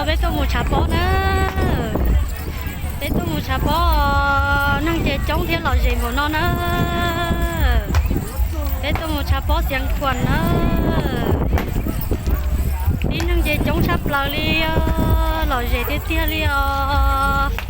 Peb tuaj mus tshav pob na. Peb tuaj mus tshav pob, neeg ces coob thiab lom zem npaum no na. Peb tuaj mus tshav pob Xiav Khuam na. Tib neeg ces coob tshaj plaws li, lom zem tiag tiag li os.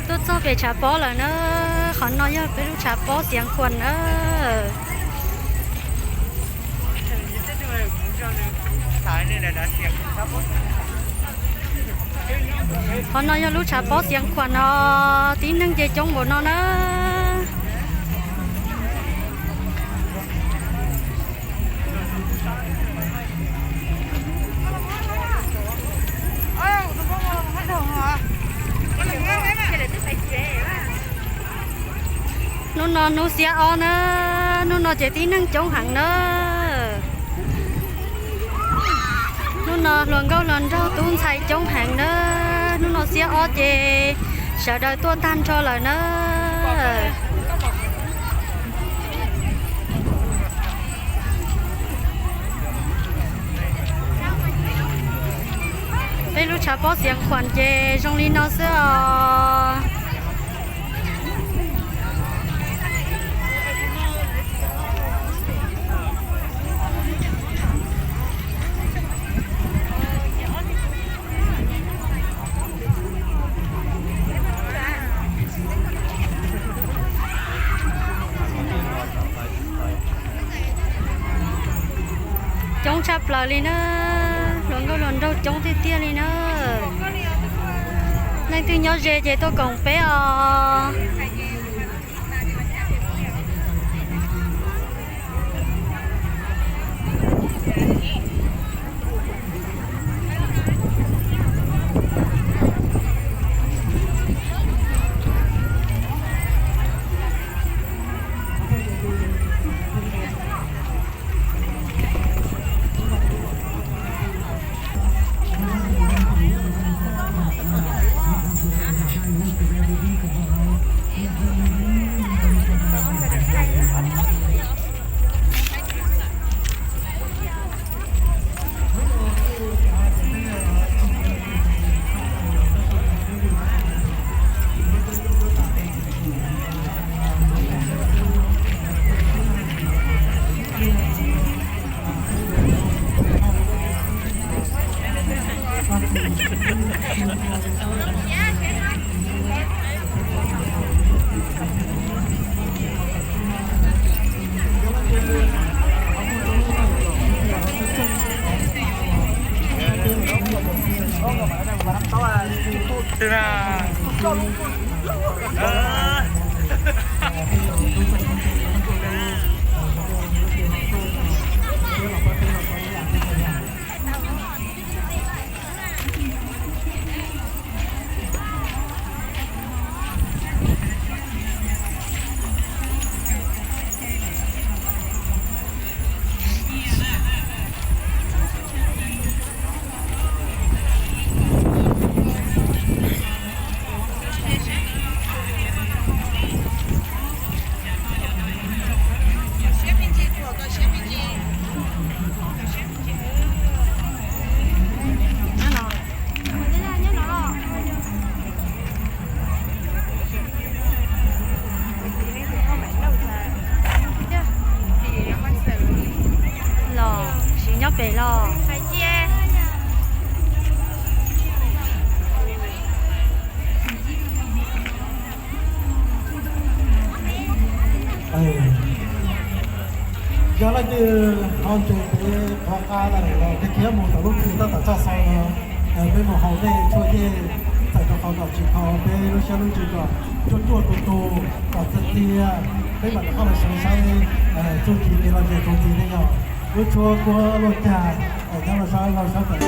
Tuaj txog pem tshav pob lawm na, qhov no yog peb lub tshav pob Xiav Khuam na. Qhov no yog lub tshav pob Xiav Khuam no, tib neeg ces coob npaum no na. Hnub no hnub xiab ob na, hnub no ces tib neeg coob heev na. Hnub no hluas nkauj hluas nraug tub ntxhais coob heev na. Hnub no xiab ob ces sawv daws tuaj tag nrho lawm na. Peb lub tshav pob Xiav Khuam ces zoo li no xwb os. Coob tshaj plaws li na, hluas nkauj hluas nraug coob tiag tiag li na. Leej twg nyob ze ces tuaj koom peb os. Los tsis nyob pem los. Yog leej twg ho nres pem qhov qab lawm los khiav khiav mus tom lub thwv tab tom txog xaus no, peb mus haus dej tshuaj yej txawm rau qhov kom tsis kho peb lub siab lub ntsws kom ruaj ruaj tu tu, kom txias txias, peb mam rov qab los sawv saib txuj ci kev lom zem txuas ntxiv ne yog lub tshuab kuab luaj cag nyob rau sab laug sab pem.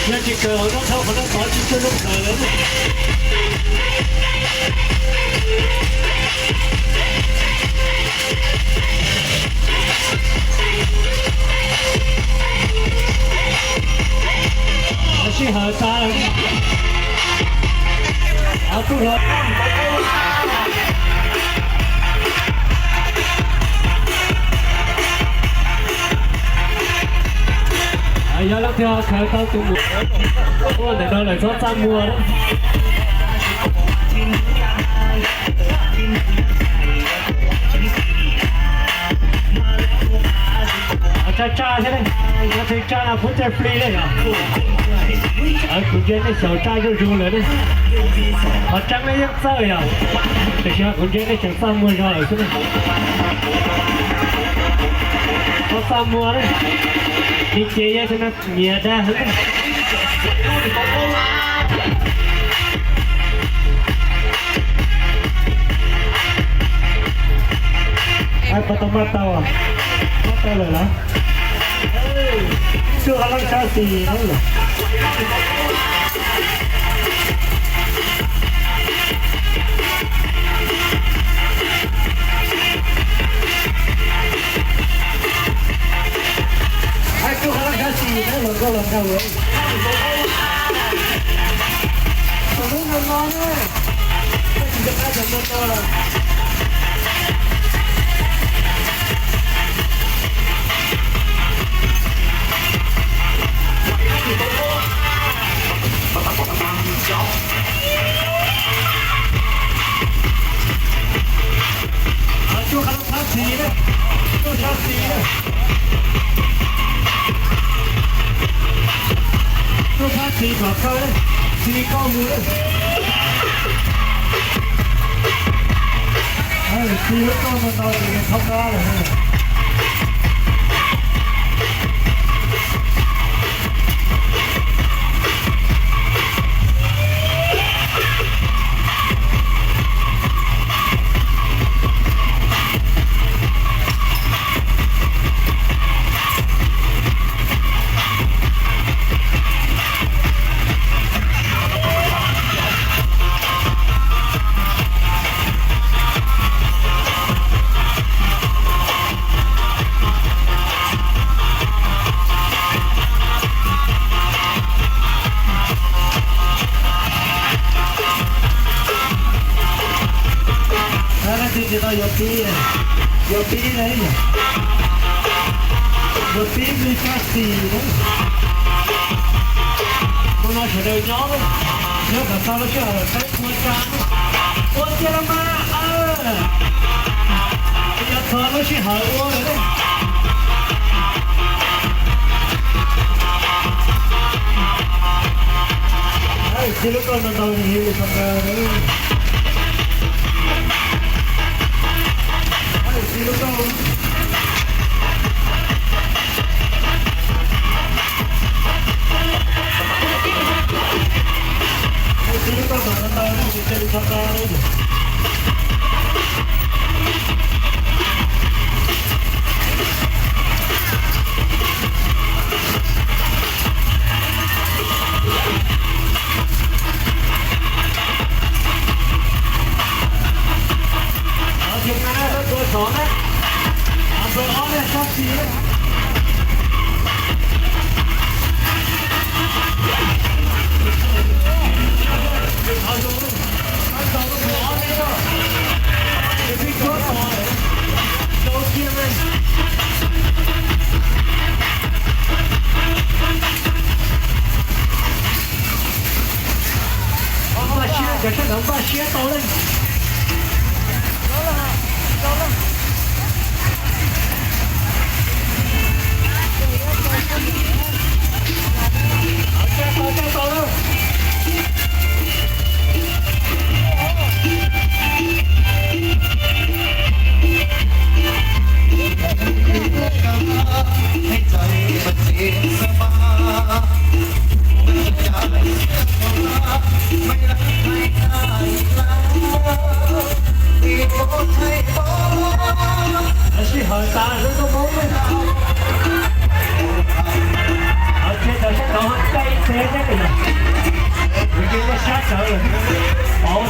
Yog tsis kawm hauv no dhau qhov no tod tsis tshua zoo kawm lawm. Sij hawm tas, ob tug hluas. Yog leej twg ho khaws tau tus muam ua ntawm no lawm txhob txaj muag. Tsaj tsaj thiab, yog tsis tsaj no pub tej fli li yom. Kuv ntsia nej xyaum tsaj zuj zus lawm ne. Qhov tseeb nej yeej txawj yom, tiam sis kuv ntsia nej tseem txaj muag zog lawm xwb ne. Txhob txaj muag na, li ces yog tias no nyias dag heev. Puas tau maj tau, maj tau lawm los? Tsuj qhov leej sab xis no. Tsuj qhov leej sab xis no los nkauj los nraug. Lub no no na, koj tsis nco qab cov no no los. Tsuj qhov leej sab xis na, tsuj sab xis na. Tsuj sab xis kom kawg, xis koj mus. Xis lub koj no tau ces txhob kab lawm. Leej twg tsis tau yuav pib, yuav pib ne, yuav pib nws sab xis na. Mus no sawv daws nyob, nyob kom txog lub sij hawm saib ua tsa, ua cia los mas, yuav txog lub sij hawm ua lawm. Xis lub koj no ntau li txog nkaus. Xis lub koj, xis lub koj no ntau li txog nkaus. Npaj siab, cov sawv daws npaj siab tau leej. Sij hawm tas lawm, koj paub, hauv tsev Tau caij teb thiab li lawm, kuv cia li sab sawv lawm. Pauv